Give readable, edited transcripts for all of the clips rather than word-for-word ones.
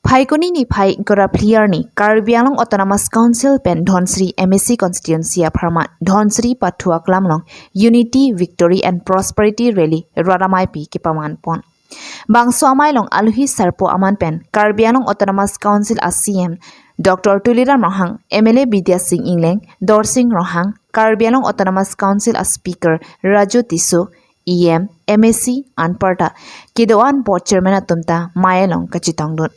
Phaikoni ni phai gora player ni Karbi Anglong Autonomous Council pen Dhansiri MAC constituency a pharma Dhansiri Pathua Klamlong Unity Victory and Prosperity Rally Radamai pi kipaman pon. Bangso amailong aluhi sarpo aman pen Karbi Anglong Autonomous Council a CM Dr. Tuliram Ronghang, MLA Bidya Singh Ingleng, Dorsing Ronghang, Karbi Anglong Autonomous Council a Speaker Raju Tisu, EM, MAC Anparta, Kidoan Board Chairman atumta Mayalong Kachitongdun.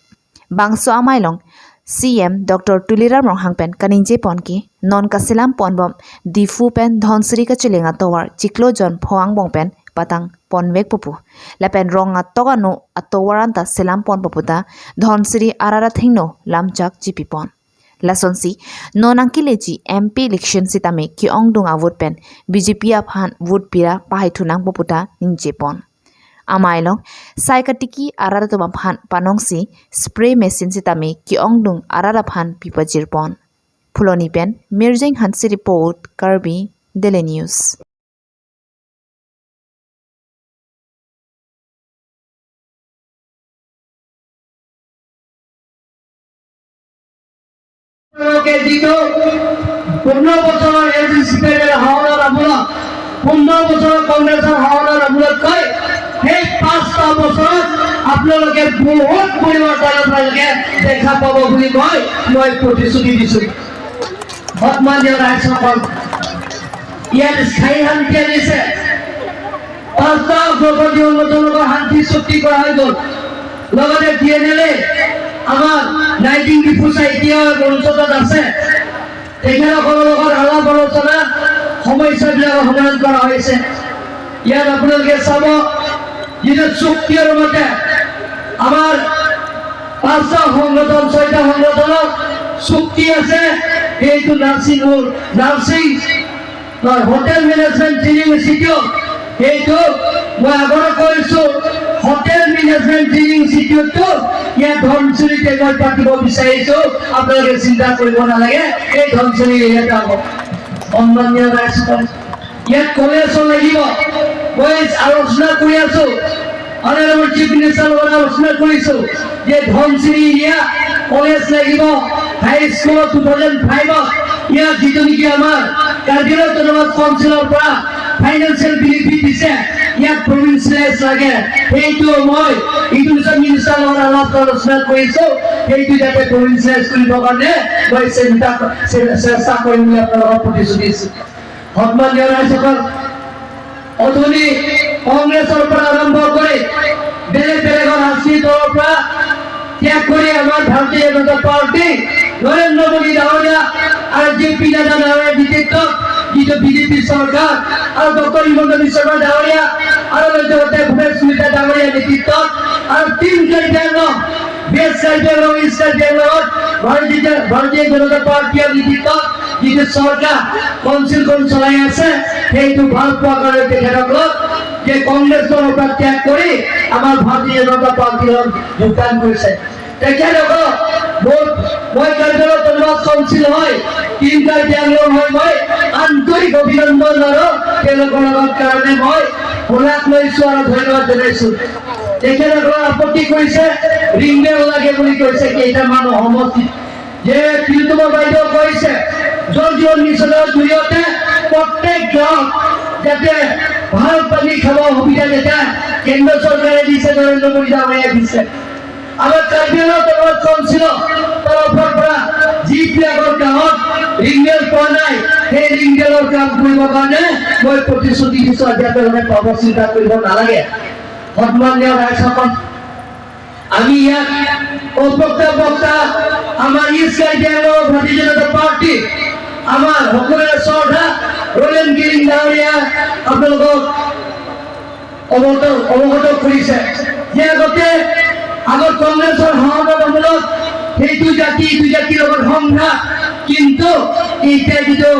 Bangso amailong CM Dr. Tuliram Ronghang pen kaninje ponki non kasilam ponbom difu pen Dhansiri ka chilenga towar chiklo jon phoang bong pen patang ponwek pupu lapen rong atogano atowaranta selam pon poputa Dhansiri arara thingno lamchak GP pon. Lasonsi nonangkileji MP election sitame ki ongdung a vote pen BJP aphan vote pira pahai thunang poputa ningje pon. Amailong saikatiki arara tuma phan panongsi spray machine sitame ki ongdung arara phan pipajir pon. Phuloni pen Mirjing Hansi report, Karbi Daily News. তেওঁলোকে যিটো 15 বছৰৰ এ G C P শাসনৰ আমোলত, 15 বছৰৰ কংগ্ৰেছৰ শাসনৰ আমোলতকৈ সেই 5টা বছৰত আপোনালোকে বহুত পৰিৱৰ্তন আপোনালোকে দেখা পাব বুলি মই প্ৰতিশ্ৰুতি দিছো। সন্মানীয় ৰাইজসকল, ইয়াত স্থায়ী শান্তি আনিছে। পাঁচটা উগ্ৰপন্থী সংগঠনৰ লগত শান্তি চুক্তি কৰা হৈ গ'ল। লগতে টি এন এল এ আমাৰ নাইটিং ডিফুচা এতিয়াও মঞ্চত আছে। তেখেতসকলৰ লগত আলাপ আলোচনা, সমস্যাবিলাকৰ সমাধান কৰা হৈছে। ইয়াত আপোনালোকে চাব, যিটো চুক্তিৰ মতে আমাৰ পাঁচটা সংগঠন, ছয়টা সংগঠনৰ চুক্তি আছে, সেইটো নাৰ্ছিং নাৰ্ছিং নহয়, হোটেল মেনেজমেণ্ট ট্ৰেইনিং ইনষ্টিটিউট, সেইটো মই আগতে কৈছোঁ। হোটেল মেনেজমেণ্ট ট্ৰেইনিং ইনষ্টিটিউটটো ইয়াত ধনশিৰিতে মই পাতিব বিচাৰিছোঁ। আপোনালোকে চিন্তা কৰিব নালাগে, এই ধনশিৰি এৰিয়াতে হ'ব। সন্মানীয় ৰাইজসকল, ইয়াত কলেজো লাগিব। মই আলোচনা কৰি আছো, অনাৰেবল চিফ মিনিষ্টাৰ লগত আলোচনা কৰিছো যে ধনশিৰি এৰিয়া কলেজ লাগিব। হাই স্কুলত 2005ত ইয়াত যিটো নেকি আমাৰ কাৰ্বি অট'নমাছ কাউন্সিলৰ পৰা ফাইনেন্সিয়েল বেনিফিট দিছে, ইয়াত প্ৰভিন্সিয়েলাইজ লাগে। সেইটো মই এডুকেশ্যন মিনিষ্টাৰ লগত আলাপ আলোচনা কৰিছো। সেইটো যাতে প্ৰভিন্সিয়েলাইজ কৰিবৰ কাৰণে মই চেষ্টা কৰিম বুলি আপোনালোকক প্ৰতিশ্ৰুতি দিছো। সন্মানীয় ৰাইজসকল, অথনি কংগ্ৰেছৰ পৰা আৰম্ভ কৰি বেলেগ বেলেগৰ ৰাজনীতি দলৰ পৰা ত্যাগ কৰি আমাৰ ভাৰতীয় জনতা পাৰ্টি, নৰেন্দ্ৰ মোদী ডাঙৰীয়া আৰু জে পি নাড্ডা ডাঙৰীয়াৰ নেতৃত্বত যিটো বিজেপি চৰকাৰ আৰু ডক্টৰ হিমন্ত বিশ্ব শৰ্মা ডাঙৰীয়া আৰু লগতে ভূপেশ কলিতা ডাঙৰীয়াৰ নেতৃত্বত আৰু team Karbi Anglong, west Karbi Anglong, east Karbi আংলঙত ভাৰতীয় জনতা পাৰ্টীৰ নেতৃত্বত যিটো চৰকাৰ কাউন্সিলখন চলাই আছে, সেইটো ভাল পোৱাৰ কাৰণে তেখেতসকলক যে কংগ্ৰেছ দলৰ পৰা ত্যাগ কৰি আমাৰ ভাৰতীয় জনতা পাৰ্টীৰ লগত যোগদান কৰিছে, তেখেতসকলক মোৰ মই কাৰ্বি অট'নমাছ কাউন্সিল হয়, টিম কাৰ্বি আংলং হয়, মই আন্তৰিক অভিনন্দন আৰু তেওঁলোকৰ লগত কাৰণে মই শলাগ লৈছো আৰু ধন্যবাদ জনাইছো। তেখেতসকলে আপত্তি কৰিছে, ৰিংবেল লাগে বুলি কৈছে কেইটামান সমষ্টিত। যে তিলোত্তমা বাইদেউ কৈছে, জল জীৱন মিছনৰ জৰিয়তে প্ৰত্যেক গাঁৱত যাতে ভাল পানী খাব সুবিধা যাতে কেন্দ্ৰ চৰকাৰে দিছে, নৰেন্দ্ৰ মোদী ডাঙৰীয়াই দিছে। আমাৰ কাৰ্বি আংলং অট'নমাছ কাউন্সিলৰ তৰফৰ পৰা যিবিলাকৰ গাঁৱত ৰিংবেল পোৱা নাই, সেই ৰিংবেলৰ কাম কৰিবৰ কাৰণে মই প্ৰতিশ্ৰুতি দিছো। আজি আপোনালোকে পাব, চিন্তা কৰিব নালাগে। সন্মানীয় ৰাইজসকল, আমি ইয়াত অবক্তা বক্তা আমাৰ ইষ্ট কাৰ্বি আংলং ভাৰতীয় জনতা পাৰ্টি, আমাৰ সকলোৰে শ্ৰদ্ধা ৰলেন গিৰিং ডাঙৰীয়া আপোনালোকক অৱগত কৰিছে যে আগত কংগ্ৰেছৰ শাসনৰ আমোলত সেইটো জাতি ইটো জাতিৰ লগত সংঘাত। কিন্তু এতিয়া যিটো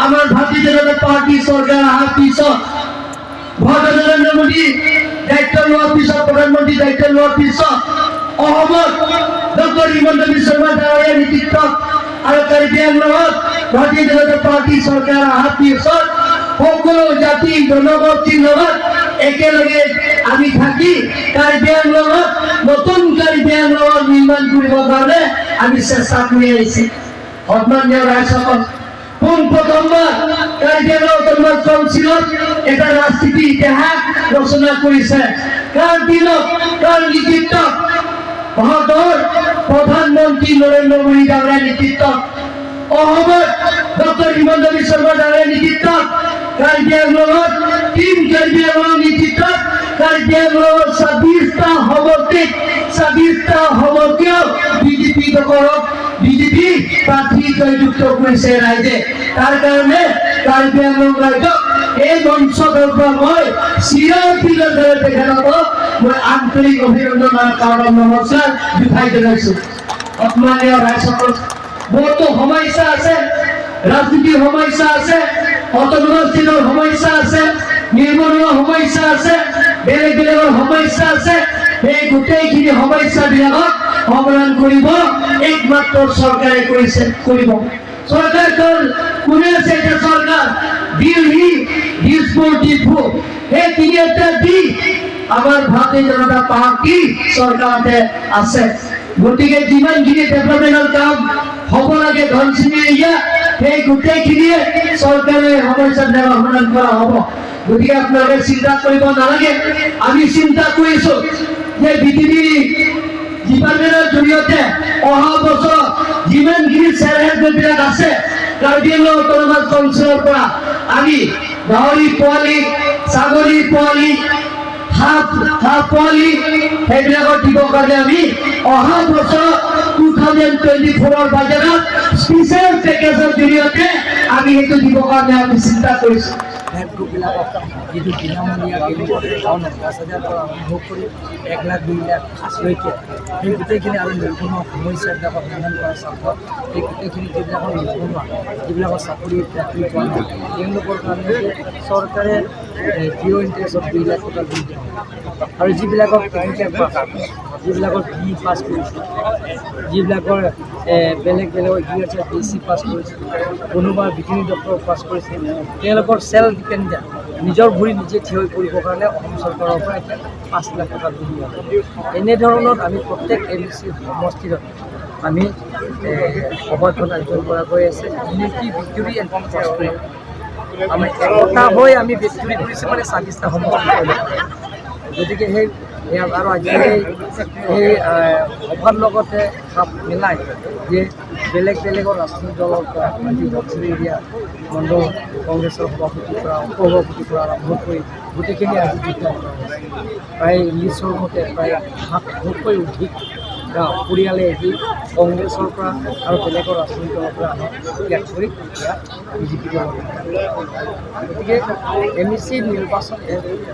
আমাৰ ভাৰতীয় জনতা পাৰ্টি চৰকাৰ অহাৰ পিছত, ভাৰতৰ নৰেন্দ্ৰ মোদী দায়িত্ব লোৱাৰ পিছত, প্ৰধানমন্ত্ৰী দায়িত্ব লোৱাৰ পিছত, অসমত ডক্টৰ হিমন্ত বিশ্ব শৰ্মা ডাঙৰীয়াৰ নেতৃত্বত আৰু কাৰ্বি আংলঙত ভাৰতীয় জনতা পাৰ্টি চৰকাৰ অহাৰ পিছত সকলো জাতি জাতি জনগোষ্ঠীৰ লগত একেলগে আমি থাকি কাৰ্বি আংলঙত নতুন কাৰ্বি আংলঙৰ নিৰ্মাণ কৰিবৰ কাৰণে আমি চেষ্টা কৰি আহিছোঁ। সন্মানীয় ৰাইজসকল, পোনপ্ৰথমবাৰ কাৰ্বি আংলং অট'নমাছ কাউন্সিলত এটা ৰাজনীতি ইতিহাস ৰচনা কৰিছে। কাৰ দিনত, কাৰ নেতৃত্বত? ভাৰতৰ প্ৰধানমন্ত্ৰী নৰেন্দ্ৰ মোদী ডাঙৰীয়াৰ নেতৃত্বত, অসমত ডক্টৰ হিমন্ত বিশ্ব শৰ্মা ডাঙৰীয়াৰ নেতৃত্বত, কাৰ্বি আংলঙত টীম কাৰ্বি আংলঙৰ নেতৃত্বত কাৰ্বি আংলঙৰ 26টা সমষ্টিত 26টা সমষ্টিও বিজেপি দখলক বিজেপি প্ৰাৰ্থী জয়যুক্ত কৰিছে ৰাইজে। তাৰ কাৰণে কাৰ্বি আংলং ৰাইজক এই মঞ্চৰ পৰা মই চিৰদিনৰ দৰে তেখেতক মই আন্তৰিক অভিনন্দন আৰু কাৰণে নমস্কাৰ জোখাই জনাইছো। সন্মানীয় ৰাইজসকল, বহুতো সমস্যা আছে, ৰাজনীতিৰ সমস্যা আছে, অট'নমাছ দিনৰ সমস্যা আছে, নিবনুৱা সমস্যা আছে, বেলেগ বেলেগৰ সমস্যা আছে। সেই গোটেইখিনি সমস্যাবিলাকক সমাধান কৰিব একমাত্ৰ চৰকাৰে কৰিছে, কৰিব। চৰকাৰ কোনে আছে এতিয়া? চৰকাৰ দিল্লী, দিছপুৰ, ডিফু, সেই তিনিটা দি আমাৰ ভাৰতীয় জনতা পাৰ্টি চৰকাৰতে আছে। গতিকে যিমানখিনি ডেভেলপমেণ্টৰ কাম হ'ব লাগে ধনশিৰি এৰিয়া, সেই গোটেইখিনিয়ে চৰকাৰে সমস্যাবিলাক সমাধান কৰা হ'ব। গতিকে আপোনালোকে চিন্তা কৰিব নালাগে। আমি চিন্তা কৰিছো যে বিটিভি ডিপাৰ্টমেণ্টৰ জৰিয়তে অহা বছৰ যিমানখিনি চেল্ফ হেল্প গ্ৰুপবিলাক আছে, কাৰ্বি আংলং অট'নমাছ কাউন্সিলৰ পৰা আমি গাহৰি পোৱালি, ছাগলী পোৱালি, হাঁহ পোৱালি সেইবিলাকত দিবৰ কাৰণে আমি অহা বছৰ 2024ৰ বাজেটত স্পেচিয়েল পেকেজৰ জৰিয়তে আমি সেইটো দিবৰ কাৰণে আমি চিন্তা কৰিছোঁ। হেল্প গ্ৰুপবিলাকক যিটো বিনামূলীয়া কেন্দ্ৰত ধন 10,000 পৰা আৰম্ভ কৰি 1 লাখ, 2 লাখলৈকে সেই গোটেইখিনি আৰু নিবনুৱা সমস্যাবিলাকক সমাধান কৰাৰ স্বাৰ্থত সেই গোটেইখিনি যিবিলাকৰ নিবনুৱা, যিবিলাকৰ চাকৰি বাকৰি পোৱা নাই, তেওঁলোকৰ কাৰণে যে চৰকাৰে জিৰ' ইণ্টাৰেষ্টত 2 লাখ টকা লোন দিয়া হয় আৰু যিবিলাকক টেকনিকেল পাছ, যিবিলাকৰ বি পাছ কৰিছে, যিবিলাকৰ বেলেগ বেলেগৰ এগ্ৰিকালচাৰ বি চি পাছ কৰিছে, কোনোবা ভেটেৰিনেৰী ডক্টৰ পাছ কৰিছে, তেওঁলোকৰ চেল্ফ ডিপেণ্ডেণ্ট, নিজৰ ভৰি নিজে থিয় কৰিবৰ কাৰণে অসম চৰকাৰৰ পৰা এতিয়া 5 লাখ টকা লোন দিয়া হয়। এনেধৰণৰ আমি প্ৰত্যেক এম চি সমষ্টিত আমি সভাখন আয়োজন কৰা গৈ আছে। Unity, victory and prosperity. আমি একতা হৈ আমি ভিক্টৰী কৰিছোঁ, মানে 26টা সমষ্টি। গতিকে সেই আৰু আজি সেই সভাৰ লগতে খাপ মিলাই যে বেলেগ বেলেগৰ ৰাজনৈতিক দলৰ পৰা আজি ধনশিৰি এৰিয়া মণ্ডল কংগ্ৰেছৰ সভাপতিৰ পৰা উপ সভাপতিৰ পৰা আৰম্ভ কৰি গোটেইখিনি আজি যোগদান কৰা হৈছে। প্ৰায় লিষ্টৰ মতে প্ৰায় 700তকৈ অধিক গাঁও পৰিয়ালে আজি কংগ্ৰেছৰ পৰা আৰু বেলেগৰ ৰাজনৈতিক দলৰ পৰা আমাক ত্যাগ কৰি ইয়াত বিজেপি দলত। গতিকে এম ই চি নিৰ্বাচন,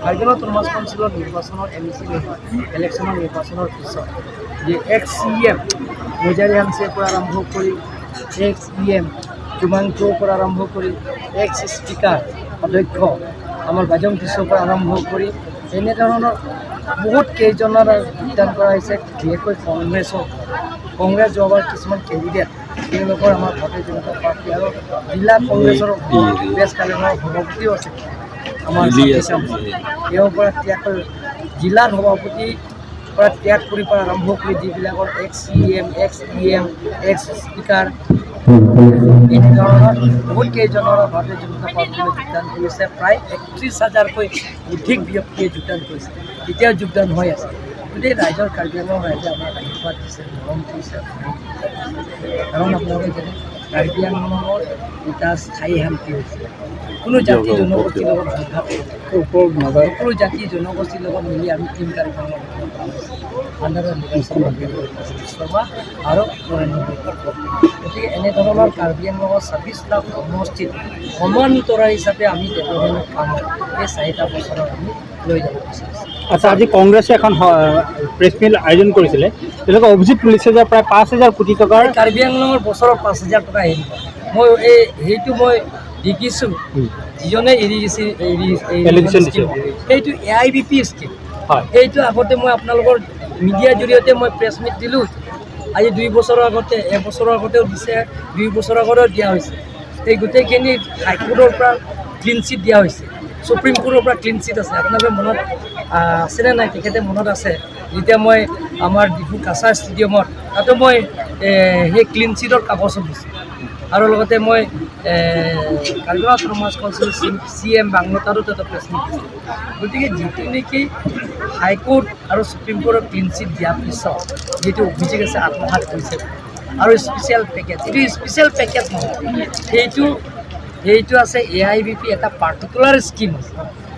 কাৰ্বি আংলং অট'নমাছ কাউন্সিলৰ নিৰ্বাচনৰ, এম ই চি ইলেকশ্যনৰ নিৰ্বাচনৰ পিছত যে এক্স চি এম মোজাৰি হানছেৰ পৰা আৰম্ভ কৰি এক্স ই এম জুমাংটোৰ পৰা আৰম্ভ কৰি এক্স স্পীকাৰ অধ্যক্ষ আমাৰ বাজং টিছৰ পৰা আৰম্ভ কৰি এনেধৰণৰ বহুত কেইজনৰ যোগদান কৰা হৈছে। বিশেষকৈ কংগ্ৰেছৰ, কংগ্ৰেছ যোৱাবাৰ কিছুমান কেণ্ডিডেট তেওঁলোকৰ আমাৰ ভাৰতীয় জনতা পাৰ্টি আৰু জিলা কংগ্ৰেছৰ প্ৰেছ কালেক্টৰৰ সভাপতিও আছে আমাৰ, তেওঁৰ পৰা ত্যাগ কৰি, জিলাৰ সভাপতিৰ পৰা ত্যাগ কৰি পৰা আৰম্ভ কৰি যিবিলাকৰ ex C M, ex E M, ex speaker, এনেধৰণৰ বহুত কেইজনৰ ভাৰতীয় জনতা পাৰ্টীলৈ যোগদান কৰিছে। প্ৰায় 31 হাজাৰকৈ অধিক ব্যক্তিয়ে যোগদান কৰিছে, এতিয়াও যোগদান হৈ আছে। গতিকে ৰাইজৰ, কাৰ্বি আংলং ৰাইজে আমাক আশীৰ্বাদ দিছে, মৰম কৰিছে। কাৰণ আপোনালোকে জানে, কাৰ্বি আংলঙৰ এটা স্থায়ী শান্তি হৈছে। কোনো জাতি জনগোষ্ঠীৰ লগত সংঘাত, সকলো জাতি জনগোষ্ঠীৰ লগত মিলি আমি টীম কাৰ্বি আংলং গঠন কৰা হৈছে আণ্ডাৰ লিডাৰশ্বিপ শৰ্মা আৰু নৰেন্দ্ৰ মোদী। গতিকে এনেধৰণৰ কাৰ্বি আংলঙৰ 26টা সমষ্টিত সমান্তৰাল হিচাপে আমি ডেভেলপমেণ্টৰ কামত এই 4টা বছৰত আমি লৈ যাব বিচাৰিছোঁ। আচ্ছা, আজি কংগ্ৰেছে এখন প্ৰেছ মিট আয়োজন কৰিছিলে। তেওঁলোকে অভিযোগ তুলিছে যে প্ৰায় 5 হাজাৰ কোটি টকাৰ কাৰ্বি আংলঙৰ বছৰত 5 হাজাৰ টকা এৰিব। মই এই সেইটো মই দেখিছোঁ, যিজনে এৰি Allegation দিছে। সেইটো এআইবিপি স্কীম। সেইটো আগতে মই আপোনালোকৰ মিডিয়াৰ জৰিয়তে মই প্ৰেছ মিট দিলোঁ আজি 2 বছৰৰ আগতে, এবছৰৰ আগতেও দিছে, 2 বছৰৰ আগতেও দিয়া হৈছে। এই গোটেইখিনি হাইকোৰ্টৰ পৰা ক্লিন চিট দিয়া হৈছে। সুপ্ৰিম কোৰ্টৰ পৰা ক্লিন চিট আছে। আপোনালোকৰ মনত আছেনে নাই, তেখেতে মনত আছে, যেতিয়া মই আমাৰ ডিফু কাছাৰ ষ্টেডিয়ামত তাতো মই সেই ক্লিন চিটৰ কাগজো দিছোঁ আৰু লগতে মই Karbi autonomous council C M বাংলোতাৰো তাতে প্ৰেছ মিট দিছোঁ। গতিকে যিটো নেকি হাইকোৰ্ট আৰু সুপ্ৰিম কোৰ্টৰ ক্লিন চিট দিয়াৰ পিছত যিটো অভিযোগ আছে আত্মসাত কৰিছে আৰু স্পেচিয়েল পেকেজ, এইটো স্পেচিয়েল পেকেজ নহয়। সেইটো আছে এআইবিপি এটা পাৰ্টিকুলাৰ স্কীম আছে।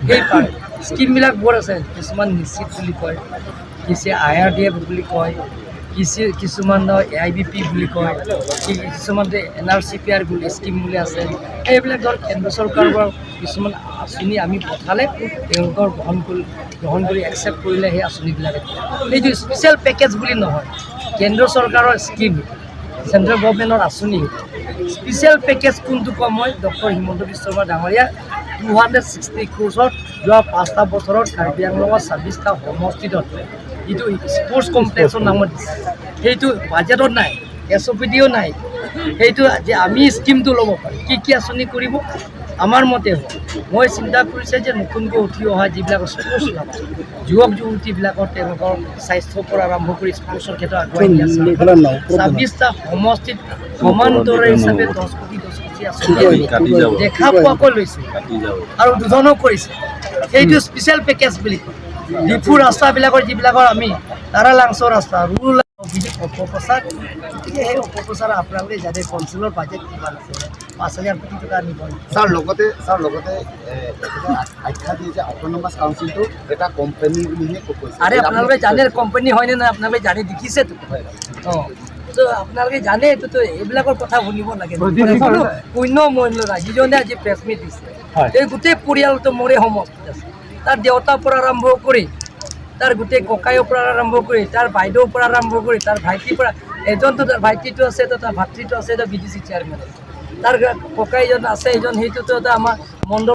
সেই স্কীমবিলাক বৰ আছে, কিছুমান নিশ্চিত বুলি কয়, কিছু আইআৰডিএফ বুলি কয়, কিছুমান এআইবিপি বুলি কয়, কিছুমান এনআৰচিপিআৰ বুলি স্কীম বুলি আছে। এইবিলাক ধৰক কেন্দ্ৰ চৰকাৰৰ পৰা কিছুমান আঁচনি আমি পঠালে তেওঁলোকৰ গ্ৰহণ কৰি একচেপ্ট কৰিলে সেই আঁচনিবিলাকে। এইটো স্পেচিয়েল পেকেজ বুলি নহয়, কেন্দ্ৰ চৰকাৰৰ স্কীম, চেণ্ট্ৰেল গভমেণ্টৰ আঁচনি। স্পেচিয়েল পেকেজ কোনটো কম হয়? ডক্টৰ হিমন্ত বিশ্ব শৰ্মা ডাঙৰীয়া 260 ক্ৰ'ৰ্ছত যোৱা 5টা বছৰত কাৰ্বি আংলঙৰ 26টা সমষ্টিত যিটো স্পৰ্টছ কমপ্লেক্সৰ নামত দিছে, সেইটো বাজেটত নাই, এছঅ'পিডিও নাই। সেইটো যে আমি স্কীমটো ল'ব পাৰোঁ, কি কি আঁচনি কৰিব আমাৰ মতে হ'ব। মই চিন্তা কৰিছে যে নতুনকৈ উঠি অহা যিবিলাক স্পৰ্টছ লাভাৰ যুৱক যুৱতীবিলাকৰ, তেওঁলোকৰ স্বাস্থ্যৰ পৰা আৰম্ভ কৰি স্পৰ্টছৰ ক্ষেত্ৰত আগুৱাই নিয়া, 26টা সমষ্টিত সমান্তৰাল হিচাপে 10 কোটি 10 কোটি আঁচনি দেখা পোৱাকৈ লৈছে আৰু দুজনো কৰিছে। সেইটো স্পেচিয়েল পেকেজ বুলি কয়। ডিফু ৰাস্তাবিলাকৰ যিবিলাকৰ আমি তাৰা লাংচৰ ৰাস্তা ৰুল অভিযোগ অপপ্ৰচাৰ। গতিকে সেই অপপ্ৰচাৰ আপোনালোকে জানে, কাউন্সিলৰ বাজেট কিমান আছে? 5,000 কোটি টকা নিব। ছাৰ, লগতে তেখেতে আখ্যা দিয়ে যে অট'নমাছ কাউন্সিলটো এটা কোম্পানী বুলিহে কৈছে। আৰে, আপোনালোকে জানে কোম্পানী হয়নে নহয়? আপোনালোকে জানে, দেখিছেতো। অঁ, তো আপোনালোকে জানে। এইটোতো এইবিলাকৰ কথা শুনিব লাগে। কোনো শূন্য মূল্য নাই। যিজনে আজি প্ৰেছ মিট দিছে, এই গোটেই পৰিয়ালটো মোৰে সমষ্টিত আছে। তাৰ দেউতাৰ পৰা আৰম্ভ কৰি তাৰ গোটেই ককাইৰ পৰা আৰম্ভ কৰি তাৰ বাইদেউৰ পৰা আৰম্ভ কৰি তাৰ ভাইটিৰ পৰা এজনতো, তাৰ ভাইটিটো আছে, তো তাৰ ভাতৃটো আছে, এটা বিটিচি চেয়াৰমেন আছে। তাৰ ককাইজন আছে এজন, সেইটোতো এটা আমাৰ মণ্ডল।